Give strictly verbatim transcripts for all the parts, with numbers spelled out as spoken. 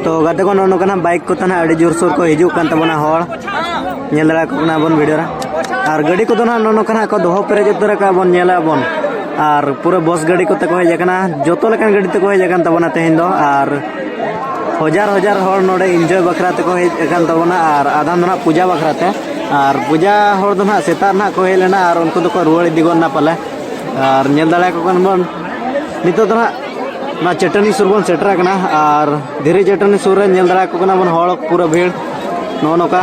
ᱛᱚ ᱜᱟᱛᱮ ᱠᱚ, ᱱᱚᱜᱼᱚ ᱱᱚᱝᱠᱟ ᱱᱟᱜ ᱵᱟᱭᱤᱠ ᱠᱚᱛᱮ ᱱᱟᱜ ᱟᱹᱰᱤ ᱡᱳᱨᱥᱳᱨ ᱠᱚ ᱦᱤᱡᱩᱜ ᱠᱟᱱ ᱛᱟᱵᱚᱱᱟ ᱦᱚᱲ, ᱧᱮᱞ ᱫᱟᱲᱮᱭᱟᱠᱚ ᱠᱟᱱᱟ ᱵᱚᱱ ᱵᱷᱤᱰᱤᱭᱳ ᱨᱮ᱾ ᱟᱨ ᱜᱟᱹᱰᱤ ᱠᱚᱫᱚ ᱱᱟᱜ ᱱᱚᱜᱼᱚ ᱱᱚᱝᱠᱟ ᱱᱟᱜ ᱠᱚ ᱫᱚᱦᱚ ᱯᱮᱨᱮᱡ ᱩᱛᱟᱹᱨ ᱟᱠᱟᱫ ᱵᱚᱱ, ᱧᱮᱞᱮᱫ ᱵᱚᱱ᱾ ᱟᱨ ᱯᱩᱨᱟᱹ ᱵᱚᱥ ᱜᱟᱹᱰᱤ ᱠᱚᱛᱮ ᱠᱚ ᱦᱮᱡ ᱟᱠᱟᱱᱟ, ᱡᱚᱛᱚ ᱞᱮᱠᱟᱱ ᱜᱟᱹᱰᱤ ᱛᱮᱠᱚ ᱦᱮᱡ ᱟᱠᱟᱱ ᱛᱟᱵᱚᱱᱟ ᱛᱮᱦᱮᱧ ᱫᱚ᱾ ᱟᱨ ᱦᱟᱡᱟᱨ ᱦᱟᱡᱟᱨ ᱦᱚᱲ ᱱᱚᱰᱮ ᱤᱱᱡᱚᱭ ᱵᱟᱠᱷᱨᱟ ᱛᱮᱠᱚ ᱦᱮᱡ ᱟᱠᱟᱱ ᱛᱟᱵᱚᱱᱟ, ᱟᱨ ᱟᱫᱷᱟᱱ ᱫᱚ ᱱᱟᱜ ᱯᱩᱡᱟ ᱵᱟᱠᱷᱨᱟ ᱛᱮ᱾ ᱟᱨ ᱯᱩᱡᱟ ᱦᱚᱲ ᱫᱚ ᱱᱟᱜ ᱥᱮᱛᱟᱜ ᱱᱟᱜ ᱠᱚ ᱦᱮᱡ ᱞᱮᱱᱟ, ᱟᱨ ᱩᱱᱠᱩ ᱫᱚᱠᱚ ᱨᱩᱣᱟᱹᱲ ᱤᱫᱤ ᱜᱚᱫ ᱮᱱᱟ ᱯᱟᱞᱮ᱾ ᱟᱨ ᱧᱮᱞ ᱫᱟᱲᱮᱭᱟᱠᱚ ᱠᱟᱱ ᱵᱚᱱ, ᱱᱤᱛᱚᱜ ᱫᱚ ᱱᱟᱜ ᱱᱚᱣᱟ ᱪᱟᱹᱴᱟᱹᱱᱤ ᱥᱩᱨ ᱵᱚᱱ ᱥᱮᱴᱮᱨ ᱟᱠᱟᱱᱟ᱾ ᱟᱨ ᱫᱷᱤᱨᱤ ᱪᱟᱹᱴᱟᱹᱱᱤ ᱥᱩᱨ ᱨᱮ ᱧᱮᱞ ᱫᱟᱲᱮᱭᱟᱠᱚ ᱠᱟᱱᱟ ᱵᱚᱱ ᱦᱚᱲ ᱯᱩᱨᱟᱹ ᱵᱷᱤᱲ, ᱱᱚᱜᱼᱚ ᱱᱚᱝᱠᱟ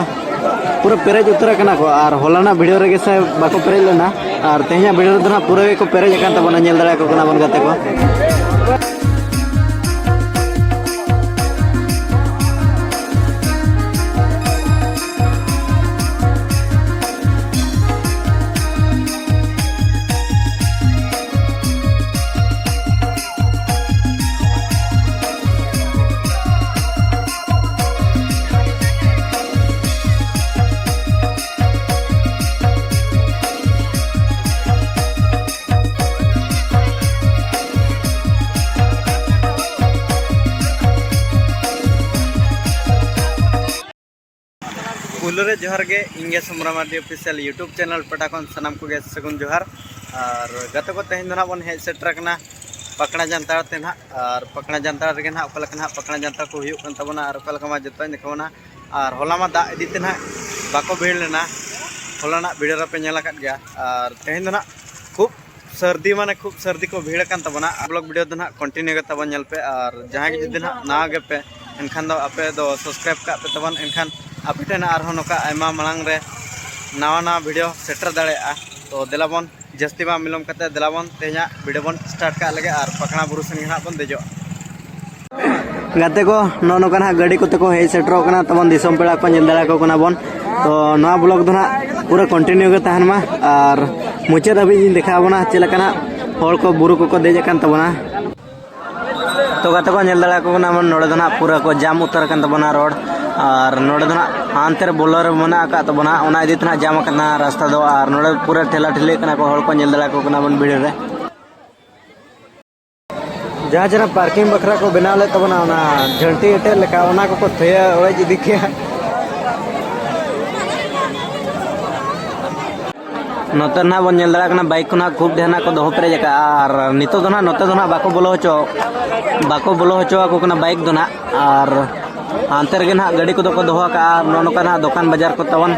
ᱯᱩᱨᱟᱹ ᱯᱮᱨᱮᱡ ᱩᱛᱟᱹᱨ ᱟᱠᱟᱱᱟ ᱠᱚ᱾ ᱟᱨ ᱦᱚᱞᱟᱱᱟᱜ ᱵᱷᱤᱰᱤᱭᱳ ᱨᱮᱜᱮ ᱥᱮ ᱵᱟᱠᱚ ᱯᱮᱨᱮᱡ ᱞᱮᱱᱟ, ᱟᱨ ᱛᱮᱦᱮᱧᱟᱜ ᱵᱷᱤᱰᱤᱭᱳ ᱨᱮᱫᱚ ᱱᱟᱜ ᱯᱩᱨᱟᱹ ᱜᱮᱠᱚ ᱯᱮᱨᱮᱡ ᱟᱠᱟᱱ ᱛᱟᱵᱚᱱᱟ, ᱧᱮᱞ ᱫᱟᱲᱮᱭᱟᱠᱚ ᱠᱟᱱᱟ ᱵᱚᱱ ᱜᱟᱛᱮ ᱠᱚ᱾ ᱯᱩᱭᱞᱩ ᱨᱮ ᱡᱚᱦᱟᱨ ᱜᱮ, ᱤᱧ ᱜᱮ ᱥᱚᱢᱨᱟ ᱢᱟᱨᱰᱤ ᱚᱯᱷᱤᱥᱤᱭᱟᱞ YouTube ᱪᱮᱱᱮᱞ ᱯᱟᱦᱴᱟ ᱠᱷᱚᱱ ᱥᱟᱱᱟᱢ ᱠᱚᱜᱮ ᱥᱟᱹᱜᱩᱱ ᱡᱚᱦᱟᱨ᱾ ᱟᱨ ᱜᱟᱛᱮ ᱠᱚ, ᱛᱮᱦᱮᱧ ᱫᱚ ᱱᱟᱜ ᱵᱚᱱ ᱦᱮᱡ ᱥᱮᱴᱮᱨ ᱟᱠᱟᱱᱟ ᱯᱟᱠᱲᱟ ᱡᱟᱱᱛᱟᱲ ᱛᱮ ᱱᱟᱜ᱾ ᱟᱨ ᱯᱟᱠᱲᱟ ᱡᱟᱱᱛᱟᱲ ᱨᱮᱜᱮ ᱱᱟᱜ ᱚᱠᱟ ᱞᱮᱠᱟ ᱱᱟᱜ ᱯᱟᱠᱲᱟ ᱡᱟᱱᱛᱟᱲ ᱠᱚ ᱦᱩᱭᱩᱜ ᱠᱟᱱ ᱛᱟᱵᱚᱱᱟ ᱟᱨ ᱚᱠᱟ ᱞᱮᱠᱟ ᱢᱟ ᱡᱚᱛᱚᱧ ᱫᱮᱠᱷᱟᱣ ᱵᱚᱱᱟ᱾ ᱟᱨ ᱦᱚᱞᱟ ᱢᱟ ᱫᱟᱜ ᱤᱫᱤ ᱛᱮ ᱱᱟᱜ ᱵᱟᱠᱚ ᱵᱷᱤᱲ ᱞᱮᱱᱟ, ᱦᱚᱞᱟᱱᱟᱜ ᱵᱷᱤᱰᱤᱭᱳ ᱨᱮᱯᱮ ᱧᱮᱞ ᱟᱠᱟᱫ ᱜᱮᱭᱟ᱾ ᱟᱨ ᱛᱮᱦᱮᱧ ᱫᱚ ᱱᱟᱜ ᱠᱷᱩᱵ ᱥᱟᱹᱨᱫᱤ, ᱢᱟᱱᱮ ᱠᱷᱩᱵ ᱥᱟᱹᱨᱫᱤ ᱠᱚ ᱵᱷᱤᱲ ᱟᱠᱟᱱ ᱛᱟᱵᱚᱱᱟ᱾ ᱵᱞᱚᱜ ᱵᱷᱤᱰᱤᱭᱳ ᱫᱚ ᱱᱟᱜ ᱠᱚᱱᱴᱤᱱᱤᱭᱩ ᱜᱮ ᱛᱟᱵᱚᱱ ᱧᱮᱞ ᱯᱮ, ᱟᱨ ᱡᱟᱦᱟᱸᱭ ᱜᱮ ᱡᱩᱫᱤ ᱱᱟᱜ ᱱᱟᱣᱟ ᱜᱮᱯᱮ, ᱮᱱᱠᱷᱟᱱ ᱫᱚ ᱟᱯᱮ ᱫᱚ ᱥᱟᱵᱥᱠᱨᱟᱭᱤᱵ ᱠᱟᱜ ᱯᱮ ᱛᱟᱵᱚᱱ, ᱮᱱᱠᱷᱟᱱ ᱟᱯᱮ ᱴᱷᱮᱱ ᱟᱨᱦᱚᱸ ᱱᱚᱝᱠᱟ ᱟᱭᱢᱟ ᱢᱟᱲᱟᱝ ᱨᱮ ᱱᱟᱣᱟ ᱱᱟᱣᱟ ᱵᱷᱤᱰᱤᱭᱳ ᱥᱮᱴᱮᱨ ᱫᱟᱲᱮᱭᱟᱜᱼᱟ᱾ ᱛᱚ ᱫᱮᱞᱟ ᱵᱚᱱ ᱡᱟᱹᱥᱛᱤ ᱵᱟᱝ ᱵᱤᱞᱚᱢ ᱠᱟᱛᱮ, ᱫᱮᱞᱟ ᱵᱚᱱ ᱛᱮᱦᱮᱧᱟᱜ ᱵᱷᱤᱰᱤᱭᱳ ᱵᱚᱱ ᱥᱴᱟᱨᱴ ᱠᱟᱜ ᱞᱮᱜᱮ ᱟᱨ ᱯᱟᱠᱲᱟ ᱵᱩᱨᱩ ᱥᱮᱱ ᱜᱮ ᱱᱟᱜ ᱵᱚᱱ ᱫᱮᱡᱚᱜᱼᱟ᱾ ᱜᱟᱛᱮ ᱠᱚ, ᱱᱚᱜᱼᱚ ᱱᱚᱝᱠᱟ ᱱᱟᱜ ᱜᱟᱹᱰᱤ ᱠᱚᱛᱮ ᱠᱚ ᱦᱮᱡ ᱥᱮᱴᱮᱨᱚᱜ ᱠᱟᱱᱟ, ᱛᱟᱵᱚᱱ ᱫᱤᱥᱚᱢ ᱯᱮᱲᱟ ᱠᱚ ᱧᱮᱞ ᱫᱟᱲᱮᱭᱟᱠᱚ ᱠᱟᱱᱟ ᱵᱚᱱ᱾ ᱛᱚ ᱱᱚᱣᱟ ᱵᱞᱚᱜ ᱫᱚ ᱱᱟᱜ ᱯᱩᱨᱟᱹ ᱠᱚᱱᱴᱤᱱᱤᱭᱩ ᱜᱮ ᱛᱟᱦᱮᱱ ᱢᱟ, ᱟᱨ ᱢᱩᱪᱟᱹᱫ ᱦᱟᱹᱵᱤᱡ ᱤᱧ ᱫᱮᱠᱷᱟᱣ ᱵᱚᱱᱟ ᱪᱮᱫ ᱞᱮᱠᱟ ᱱᱟᱜ ᱦᱚᱲ ᱠᱚ ᱵᱩᱨᱩ ᱠᱚᱠᱚ ᱫᱮᱡ ᱟᱠᱟᱱ ᱛᱟᱵᱚᱱᱟ᱾ ᱛᱚ ᱜᱟᱛᱮ ᱠᱚ, ᱧᱮᱞ ᱫᱟᱲᱮᱭᱟᱠᱚ ᱠᱟᱱᱟ ᱵᱚᱱ, ᱱᱚᱰᱮ ᱫᱚ ᱱᱟᱜ ᱯᱩᱨᱟᱹ ᱠᱚ ᱡᱟᱢ ᱩᱛᱟᱹᱨ ᱟᱠᱟᱱ ᱛᱟᱵᱚᱱᱟ ᱨᱳᱰ, ᱟᱨ ᱱᱚᱰᱮ ᱫᱚ ᱱᱟᱜ ᱦᱟᱱᱛᱮ ᱨᱮ ᱵᱚᱞᱚ ᱨᱮ ᱢᱮᱱᱟᱜ ᱟᱠᱟᱫ ᱛᱟᱵᱚᱱᱟ, ᱚᱱᱟ ᱤᱫᱤ ᱛᱮ ᱱᱟᱜ ᱡᱟᱢ ᱟᱠᱟᱱᱟ ᱨᱟᱥᱛᱟ ᱫᱚ᱾ ᱟᱨ ᱱᱚᱰᱮ ᱯᱩᱨᱟᱹ ᱴᱷᱮᱞᱟ ᱴᱷᱤᱞᱤᱜ ᱠᱟᱱᱟ ᱠᱚ ᱦᱚᱲ ᱠᱚ, ᱧᱮᱞ ᱫᱟᱲᱮᱭᱟᱠᱚ ᱠᱟᱱᱟ ᱵᱚᱱ ᱵᱷᱤᱲ ᱨᱮ᱾ ᱡᱟᱦᱟᱸ ᱡᱟᱦᱟᱸ ᱯᱟᱨᱠᱤᱝ ᱵᱟᱠᱷᱨᱟ ᱠᱚ ᱵᱮᱱᱟᱣ ᱞᱮᱫ ᱛᱟᱵᱚᱱᱟ, ᱚᱱᱟ ᱡᱷᱟᱹᱱᱴᱤ ᱮᱴᱮᱫ ᱞᱮᱠᱟ, ᱚᱱᱟ ᱠᱚᱠᱚ ᱛᱷᱟᱹᱭᱟᱹ ᱚᱲᱮᱡ ᱤᱫᱤ ᱠᱮᱜᱼᱟ᱾ ᱱᱚᱛᱮ ᱱᱟᱦᱟᱜ ᱵᱚᱱ ᱧᱮᱞ ᱫᱟᱲᱮᱭᱟᱜ ᱠᱟᱱᱟ, ᱵᱟᱭᱤᱠ ᱠᱚ ᱱᱟᱦᱟᱜ ᱠᱷᱩᱵ ᱰᱷᱮᱨ ᱱᱟᱦᱟᱜ ᱠᱚ ᱫᱚᱦᱚ ᱯᱮᱨᱮᱡ ᱟᱠᱟᱜᱼᱟ᱾ ᱟᱨ ᱱᱤᱛᱚᱜ ᱫᱚ ᱱᱟᱦᱟᱜ ᱱᱚᱛᱮ ᱫᱚ ᱱᱟᱦᱟᱜ ᱵᱟᱠᱚ ᱵᱚᱞᱚ ᱦᱚᱪᱚ, ᱵᱟᱠᱚ ᱵᱚᱞᱚ ᱦᱚᱪᱚ ᱟᱠᱚ ᱠᱟᱱᱟ ᱵᱟᱭᱤᱠ ᱫᱚ ᱱᱟᱦᱟᱜ᱾ ᱟᱨ ᱦᱟᱱᱛᱮ ᱨᱮᱜᱮ ᱱᱟᱦᱟᱜ ᱜᱟᱹᱰᱤ ᱠᱚᱫᱚ ᱠᱚ ᱫᱚᱦᱚ ᱟᱠᱟᱜᱼᱟ᱾ ᱟᱨ ᱱᱚᱜᱼᱚ ᱱᱚᱝᱠᱟ ᱱᱟᱦᱟᱜ ᱫᱚᱠᱟᱱ ᱵᱟᱡᱟᱨ ᱠᱚ ᱛᱟᱵᱚᱱ᱾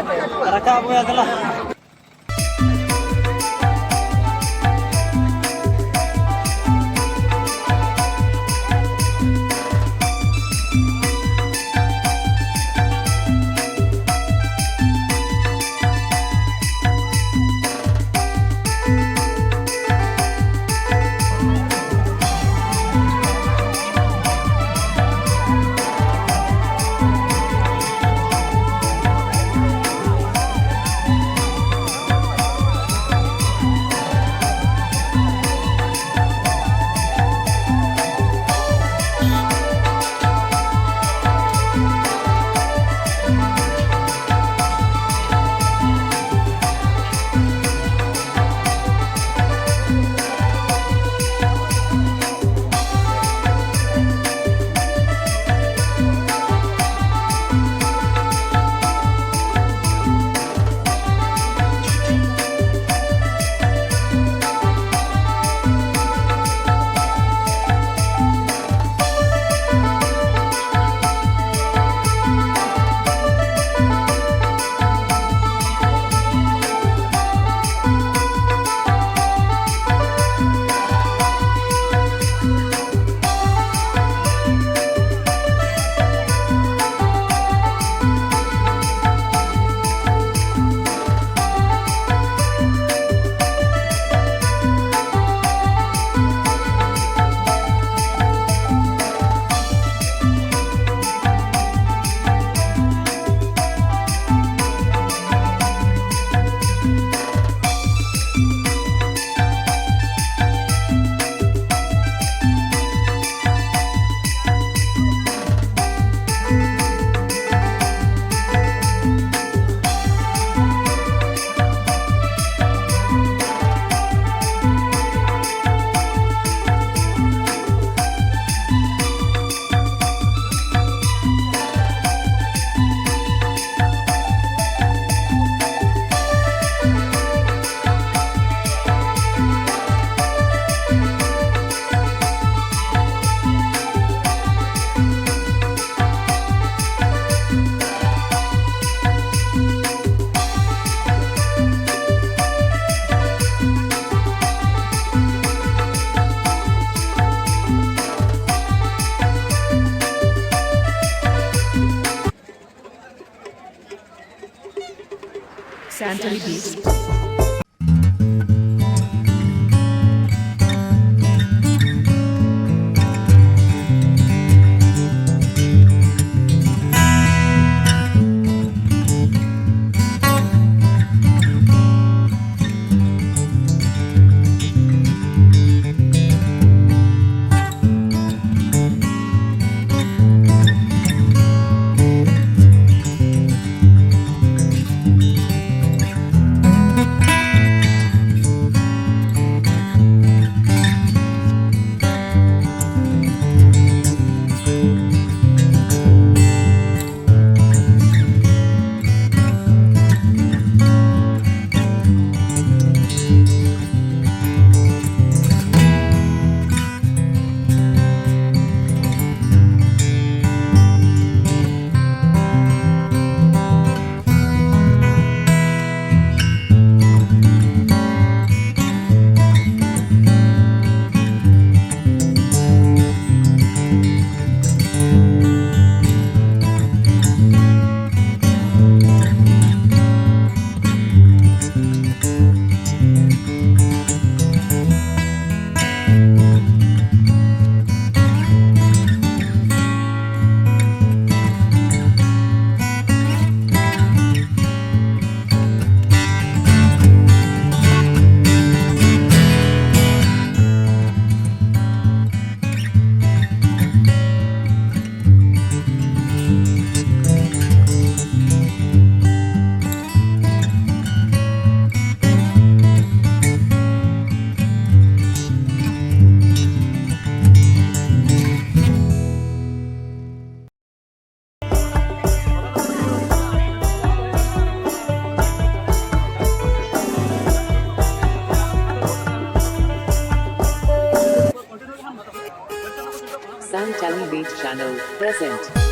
Chantali Beats. Santali Beat Channel present.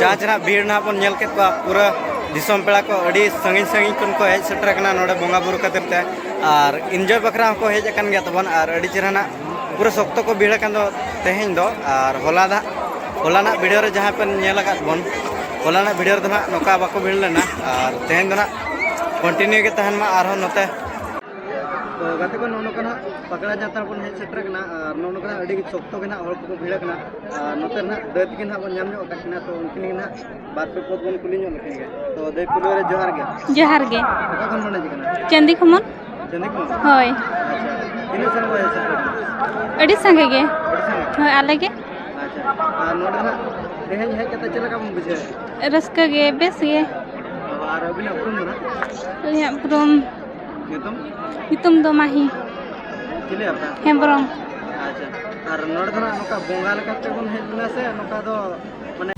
ᱡᱟᱦᱟᱸ ᱪᱮᱦᱨᱟ ᱵᱷᱤᱲ ᱱᱟᱦᱟᱜ ᱵᱚᱱ ᱧᱮᱞ ᱠᱮᱫ ᱠᱚᱣᱟ, ᱯᱩᱨᱟᱹ ᱫᱤᱥᱚᱢ ᱯᱮᱲᱟ ᱠᱚ ᱟᱹᱰᱤ ᱥᱟᱺᱜᱤᱧ ᱥᱟᱺᱜᱤᱧ ᱠᱷᱚᱱ ᱠᱚ ᱦᱮᱡ ᱥᱮᱴᱮᱨ ᱟᱠᱟᱱᱟ ᱱᱚᱰᱮ ᱵᱚᱸᱜᱟ ᱵᱩᱨᱩ ᱠᱷᱟᱹᱛᱤᱨ ᱛᱮ, ᱟᱨ ᱤᱱᱡᱚᱭ ᱵᱟᱠᱷᱨᱟ ᱦᱚᱸᱠᱚ ᱦᱮᱡ ᱟᱠᱟᱱ ᱜᱮᱭᱟ ᱛᱟᱵᱚᱱ, ᱟᱨ ᱟᱹᱰᱤ ᱪᱮᱦᱨᱟ ᱱᱟᱜ ᱯᱩᱨᱟᱹ ᱥᱚᱠᱛᱚ ᱠᱚ ᱵᱷᱤᱲ ᱟᱠᱟᱱ ᱫᱚ ᱛᱮᱦᱮᱧ ᱫᱚ᱾ ᱟᱨ ᱦᱚᱞᱟ ᱫᱟᱜ ᱦᱚᱞᱟᱱᱟᱜ ᱵᱷᱤᱰᱤᱭᱳ ᱨᱮ ᱡᱟᱦᱟᱸ ᱯᱮ ᱧᱮᱞ ᱟᱠᱟᱫ ᱵᱚᱱ, ᱦᱚᱞᱟᱱᱟᱜ ᱵᱷᱤᱰᱤᱭᱳ ᱨᱮᱫᱚ ᱱᱟᱜ ᱱᱚᱝᱠᱟ ᱵᱟᱠᱚ ᱵᱷᱤᱲ ᱞᱮᱱᱟ, ᱟᱨ ᱛᱮᱦᱮᱧ ᱫᱚ ᱱᱟᱜ ᱠᱚᱱᱴᱤᱱᱤᱭᱩ ᱜᱮ ᱛᱟᱦᱮᱱ ᱢᱟ ᱟᱨᱦᱚᱸ ᱱᱚᱛᱮ᱾ ᱛᱚ ᱜᱟᱛᱮ ᱠᱚ, ᱱᱚᱜᱼᱚ ᱱᱚᱝᱠᱟ ᱱᱟᱜ ᱯᱟᱠᱲᱟ ᱡᱟᱛᱨᱟ ᱵᱚᱱ ᱦᱮᱡ ᱥᱮᱴᱮᱨ ᱟᱠᱟᱱᱟ, ᱟᱨ ᱱᱚᱜᱼᱚ ᱱᱚᱝᱠᱟ ᱱᱟᱜ ᱟᱹᱰᱤ ᱥᱚᱠᱛᱚ ᱜᱮ ᱱᱟᱜ ᱦᱚᱲ ᱠᱚᱠᱚ ᱵᱷᱤᱲ ᱟᱠᱟᱱᱟ, ᱟᱨ ᱱᱚᱛᱮ ᱨᱮ ᱱᱟᱜ ᱫᱟᱹᱭ ᱛᱟᱹᱠᱤᱱ ᱱᱟᱜ ᱵᱚᱱ ᱧᱟᱢ ᱧᱚᱜ ᱟᱠᱟᱫ ᱠᱤᱱᱟ, ᱛᱚ ᱩᱱᱠᱤᱱ ᱜᱮ ᱱᱟᱜ ᱵᱟᱨ ᱯᱮ ᱯᱚᱫ ᱵᱚᱱ ᱠᱩᱞᱤ ᱧᱚᱜ ᱞᱮᱠᱤᱱ ᱜᱮ᱾ ᱛᱚ ᱫᱟᱹᱭ, ᱯᱩᱭᱞᱩ ᱨᱮ ᱡᱚᱦᱟᱨ ᱜᱮ᱾ ᱡᱚᱦᱟᱨ ᱜᱮ᱾ ᱚᱠᱟ ᱠᱷᱚᱱ ᱵᱚᱱ ᱦᱮᱡ ᱟᱠᱟᱱᱟ? ᱪᱟᱸᱫᱤ ᱠᱷᱚᱢᱚᱱ᱾ ᱪᱟᱸᱫᱤ ᱠᱷᱚᱢᱚᱱ? ᱦᱳᱭ᱾ ᱟᱪᱪᱷᱟ, ᱛᱤᱱᱟᱹᱜ ᱥᱮᱨᱢᱟ ᱦᱩᱭ ᱥᱮᱴᱮᱨ ᱟᱠᱟᱱᱟ? ᱟᱹᱰᱤ ᱥᱟᱸᱜᱮ ᱜᱮ᱾ ᱟᱹᱰᱤ ᱥᱟᱸᱜᱮ? ᱦᱳᱭ, ᱟᱞᱮ ᱜᱮ᱾ ᱟᱪᱪᱷᱟ, ᱟᱨ ᱱᱚᱰᱮ ᱱᱟᱜ ᱛᱮᱦᱮᱧ ᱦᱮᱡ ᱠᱟᱛᱮ ᱪᱮᱫ ᱞᱮᱠᱟ ᱵᱚᱱ ᱵᱩᱡᱷᱟᱹᱣᱮᱫᱼᱟ? ᱨᱟᱹᱥᱠᱟᱹ ᱜᱮ, ᱵᱮᱥ ᱜᱮ᱾ ᱟᱨ ᱟᱹᱵᱤᱱᱟᱜ ᱩᱯᱨᱩᱢ ᱫᱚ ᱱᱟᱜ? ᱟᱹᱞᱤᱧᱟᱜ ᱩᱯᱨᱩᱢ ᱧᱩᱛᱩᱢ? ᱧᱩᱛᱩᱢ ᱫᱚ ᱢᱟᱹᱦᱤ ᱪᱤᱞᱤ ᱟᱯᱮ? ᱦᱮᱢᱵᱨᱚᱢ᱾ ᱟᱪᱪᱷᱟ, ᱟᱨ ᱱᱚᱰᱮ ᱫᱚ ᱱᱟᱜ ᱱᱚᱝᱠᱟ ᱵᱚᱸᱜᱟ ᱞᱮᱠᱟᱛᱮ ᱵᱚᱱ ᱦᱮᱡ ᱞᱮᱱᱟ ᱥᱮ ᱱᱚᱝᱠᱟ ᱫᱚ ᱢᱟᱱᱮ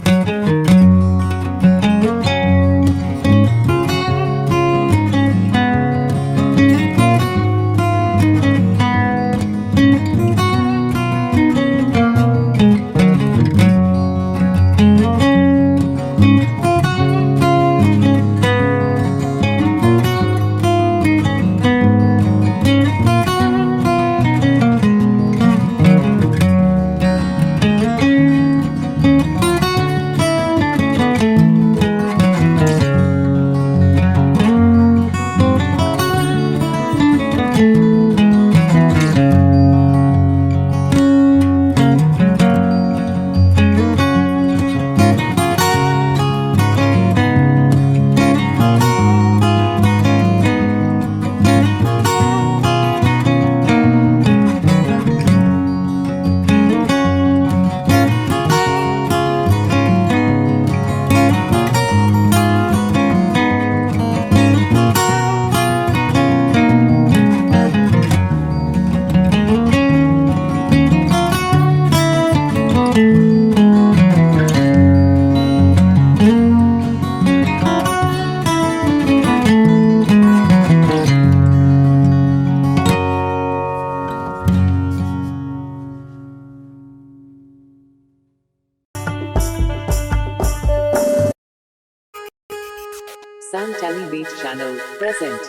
Santali Beat Channel present.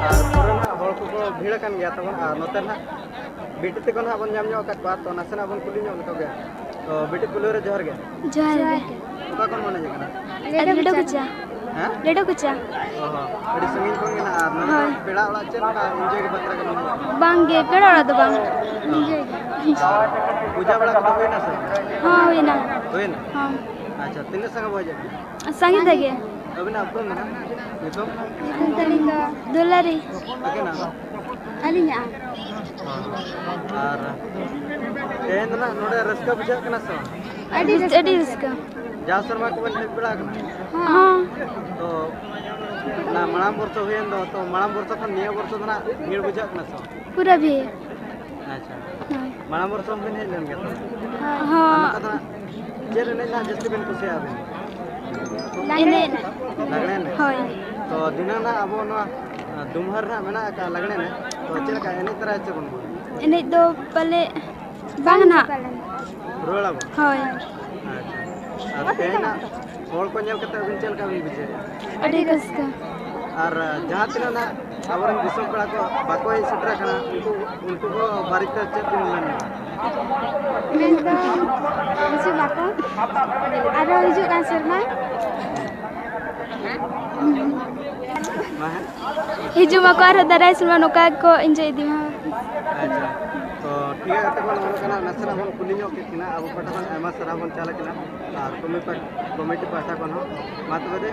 ᱟᱨ ᱯᱩᱨᱟᱹ ᱱᱟᱜ ᱦᱚᱲ ᱠᱚᱠᱚ ᱵᱷᱤᱲ ᱟᱠᱟᱱ ᱜᱮᱭᱟ ᱛᱟᱵᱚᱱ, ᱟᱨ ᱱᱚᱛᱮ ᱱᱟᱜ ᱵᱤᱴᱤ ᱛᱟᱠᱚ ᱱᱟᱦᱟᱜ ᱵᱚᱱ ᱧᱟᱢ ᱧᱚᱜ ᱟᱠᱟᱫ ᱠᱚᱣᱟ, ᱛᱚ ᱱᱟᱥᱮᱱᱟᱜ ᱵᱚᱱ ᱠᱩᱞᱤ ᱧᱚᱜ ᱞᱮᱠᱚ ᱜᱮ᱾ ᱛᱚ ᱵᱤᱴᱤ ᱯᱩᱭᱞᱩ ᱨᱮ ᱡᱚᱦᱟᱨ ᱜᱮ᱾ ᱡᱚᱦᱟᱨ ᱜᱮ᱾ ᱚᱠᱟ ᱠᱷᱚᱱ ᱵᱚᱱ ᱦᱮᱡ ᱟᱠᱟᱱᱟ? ᱟᱨ ᱞᱟᱹᱰᱩ ᱠᱚᱪᱟ᱾ ᱦᱮᱸ? ᱞᱟᱹᱰᱩ ᱠᱚᱪᱟ᱾ ᱚ ᱦᱚᱸ, ᱟᱹᱰᱤ ᱥᱟᱺᱜᱤᱧ ᱠᱷᱚᱱ ᱜᱮ ᱱᱟᱦᱟᱜ, ᱟᱨ ᱱᱚᱰᱮ ᱫᱚ ᱦᱳᱭ᱾ ᱯᱮᱲᱟ ᱚᱲᱟᱜ ᱪᱮᱫ ᱞᱮᱠᱟ enjoy ᱜᱮ ᱵᱟᱛᱨᱟ ᱜᱮ ᱢᱮᱱᱟᱜᱼᱟ? ᱵᱟᱝ ᱜᱮ, ᱯᱮᱲᱟ ᱚᱲᱟᱜ ᱫᱚ ᱵᱟᱝ᱾ ᱚ᱾ ᱯᱩᱡᱟ ᱵᱟᱲᱟ ᱠᱚᱫᱚ ᱦᱩᱭᱱᱟ ᱥᱮ ᱵᱟᱝ? ᱦᱚᱸ, ᱦᱩᱭᱱᱟ᱾ ᱦᱩᱭᱱᱟ? ᱦᱚᱸ᱾ ᱟᱪᱪᱷᱟ, ᱛᱤᱱᱟᱹᱜ ᱥᱟᱸᱜᱮ ᱵᱚ ᱦᱮᱡ ᱟᱠᱟᱱᱟ? ᱥᱟᱸᱜᱮ ᱛᱮᱜᱮ᱾ ᱟᱹᱵᱤᱱᱟᱜ ᱩᱯᱨᱩᱢ ᱫᱚ ᱱᱟᱦᱟᱜ? ᱧᱩᱛᱩᱢ? ᱫᱩᱞᱟᱨᱤ᱾ ᱟᱹᱵᱤᱱᱟᱜ ᱫᱚ? ᱟᱹᱞᱤᱧᱟᱜ᱾ ᱟᱨ ᱛᱮᱦᱮᱧ ᱫᱚ ᱱᱟᱦᱟᱜ ᱱᱚᱰᱮ ᱨᱟᱹᱥᱠᱟᱹ ᱵᱩᱡᱷᱟᱹᱜ ᱠᱟᱱᱟ ᱥᱮ ᱵᱟᱝ? ᱟᱹᱰᱤ ᱨᱟᱹᱥᱠᱟᱹ᱾ ᱟᱹᱰᱤ ᱨᱟᱹᱥᱠᱟᱹ᱾ ᱡᱟᱣ ᱥᱮᱨᱢᱟ ᱠᱚᱵᱮᱱ ᱦᱮᱡ ᱵᱟᱲᱟ ᱟᱠᱟᱱᱟ? ᱦᱚᱸ᱾ ᱛᱚ, ᱚᱱᱟ ᱢᱟᱲᱟᱝ ᱵᱚᱨᱥᱚ ᱦᱩᱭᱮᱱ ᱫᱚ, ᱛᱚ ᱢᱟᱲᱟᱝ ᱵᱚᱨᱥᱚ ᱠᱷᱚᱱ ᱱᱤᱭᱟᱹ ᱵᱚᱨᱥᱚ ᱫᱚ ᱱᱟᱦᱟᱜ ᱵᱷᱤᱲ ᱵᱩᱡᱷᱟᱹᱜ ᱠᱟᱱᱟ ᱥᱮ ᱵᱟᱝ? ᱯᱩᱨᱟᱹ ᱵᱷᱤᱲ᱾ ᱟᱪᱪᱷᱟ᱾ ᱦᱳᱭ᱾ ᱢᱟᱲᱟᱝ ᱵᱚᱨᱥᱚ ᱦᱚᱸ ᱵᱤᱱ ᱦᱮᱡ ᱞᱮᱱ ᱜᱮᱭᱟ ᱛᱚ? ᱦᱚᱸ᱾ ᱟᱨ ᱱᱚᱝᱠᱟ ᱫᱚ ᱦᱟᱸᱜ ᱪᱮᱫ ᱮᱱᱮᱡ ᱦᱟᱸᱜ ᱡᱟᱹᱥᱛᱤ ᱵᱤᱱ ᱠᱩᱥᱤᱭᱟᱜᱼᱟ ᱟᱹᱵᱤᱱ? ᱞᱟᱜᱽᱬᱮ ᱮᱱᱮᱡ᱾ ᱞᱟᱜᱽᱬᱮ ᱮᱱᱮᱡ? ᱦᱳᱭ᱾ ᱛᱚ ᱫᱷᱤᱱᱟᱹᱝ ᱦᱟᱸᱜ ᱟᱵᱚ ᱱᱚᱣᱟ, ᱟᱸ, ᱫᱩᱢᱦᱟᱨ ᱨᱮ ᱦᱟᱸᱜ ᱢᱮᱱᱟᱜ ᱟᱠᱟᱫ ᱞᱟᱜᱽᱬᱮ ᱮᱱᱮᱡ᱾ ᱛᱚ ᱪᱮᱫ ᱞᱮᱠᱟ ᱮᱱᱮᱡ ᱛᱚᱨᱟᱭᱟ ᱪᱮ ᱵᱟᱝ? ᱮᱱᱮᱡ ᱫᱚ ᱯᱟᱞᱮ ᱵᱟᱝ ᱱᱟᱦᱟᱜ᱾ ᱨᱩᱣᱟᱹᱲ ᱟᱵᱚ? ᱦᱳᱭ᱾ ᱟᱪᱪᱷᱟ᱾ ᱟᱨ ᱛᱮᱦᱮᱧᱟᱜ ᱦᱚᱲ ᱠᱚ ᱧᱮᱞ ᱠᱟᱛᱮ ᱟᱹᱵᱤᱱ ᱪᱮᱫ ᱞᱮᱠᱟ ᱵᱤᱱ ᱵᱩᱡᱷᱟᱹᱣᱮᱫᱼᱟ? ᱟᱹᱰᱤ ᱨᱟᱹᱥᱠᱟᱹ᱾ ᱟᱨ ᱡᱟᱦᱟᱸ ᱛᱤᱱᱟᱹᱜ ᱱᱟᱜ ᱟᱵᱚᱨᱮᱱ ᱫᱤᱥᱚᱢ ᱯᱮᱲᱟ ᱠᱚ ᱵᱟᱠᱚ ᱦᱮᱡ ᱥᱮᱴᱮᱨ ᱟᱠᱟᱱᱟ, ᱩᱱᱠᱩ, ᱩᱱᱠᱩ ᱠᱚ ᱵᱟᱨᱮᱛᱮ ᱪᱮᱫ ᱵᱤᱱ ᱢᱮᱱᱟ? ᱢᱮᱱᱫᱚ ᱦᱤᱡᱩᱜ ᱢᱟᱠᱚ ᱟᱨᱦᱚᱸ ᱦᱤᱡᱩᱜ ᱠᱟᱱ ᱥᱮᱨᱢᱟ᱾ ᱢᱟ ᱦᱮᱸ᱾ ᱦᱤᱡᱩᱜ ᱢᱟᱠᱚ ᱟᱨᱦᱚᱸ ᱫᱟᱨᱟᱭ ᱥᱮᱨᱢᱟ ᱱᱚᱝᱠᱟ ᱜᱮᱠᱚ enjoy ᱤᱫᱤ ᱢᱟ᱾ ᱟᱪᱪᱷᱟ, ᱛᱚ ᱴᱷᱤᱠ ᱜᱮᱭᱟ, ᱜᱟᱛᱮ ᱠᱚ, ᱱᱚᱜᱼᱚ ᱱᱚᱝᱠᱟᱱᱟᱜ ᱱᱟᱥᱮᱱᱟᱜ ᱵᱚᱱ ᱠᱩᱞᱤ ᱧᱚᱜ ᱠᱮᱫ ᱠᱤᱱᱟ᱾ ᱟᱵᱚ ᱯᱟᱦᱴᱟ ᱠᱷᱚᱱ ᱟᱭᱢᱟ ᱥᱟᱨᱦᱟᱣ ᱵᱚᱱ ᱪᱟᱞ ᱟᱠᱤᱱᱟ, ᱟᱨ ᱠᱚᱢᱤᱴᱤ ᱯᱟᱦ-, ᱠᱚᱢᱤᱴᱤ ᱯᱟᱦᱴᱟ ᱠᱷᱚᱱ ᱦᱚᱸ᱾ ᱢᱟ ᱛᱚᱵᱮ ᱫᱮ,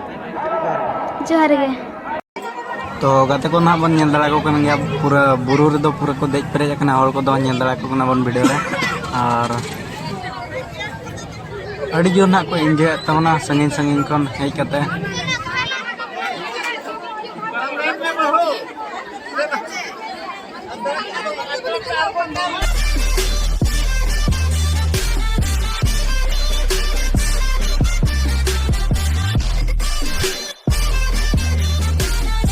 ᱡᱚᱦᱟᱨ ᱜᱮ᱾ ᱡᱚᱦᱟᱨ ᱜᱮ᱾ ᱛᱚ ᱜᱟᱛᱮ ᱠᱚ, ᱱᱟᱦᱟᱜ ᱵᱚᱱ ᱧᱮᱞ ᱫᱟᱲᱮᱭᱟᱠᱚ ᱠᱟᱱ ᱜᱮᱭᱟ, ᱯᱩᱨᱟᱹ ᱵᱩᱨᱩ ᱨᱮᱫᱚ ᱯᱩᱨᱟᱹ ᱠᱚ ᱫᱮᱡ ᱯᱮᱨᱮᱡ ᱟᱠᱟᱱᱟ, ᱦᱚᱲ ᱠᱚᱫᱚ ᱧᱮᱞ ᱫᱟᱲᱮᱭᱟᱠᱚ ᱠᱟᱱᱟ ᱵᱚᱱ ᱵᱷᱤᱰᱤᱭᱳ ᱨᱮ᱾ ᱟᱨ ᱟᱹᱰᱤ ᱡᱳᱨ ᱱᱟᱦᱟᱜ ᱠᱚ ᱮᱱᱡᱚᱭᱮᱫ ᱛᱟᱵᱚᱱᱟ ᱥᱟᱺᱜᱤᱧ ᱥᱟᱺᱜᱤᱧ ᱠᱷᱚᱱ ᱦᱮᱡ ᱠᱟᱛᱮ᱾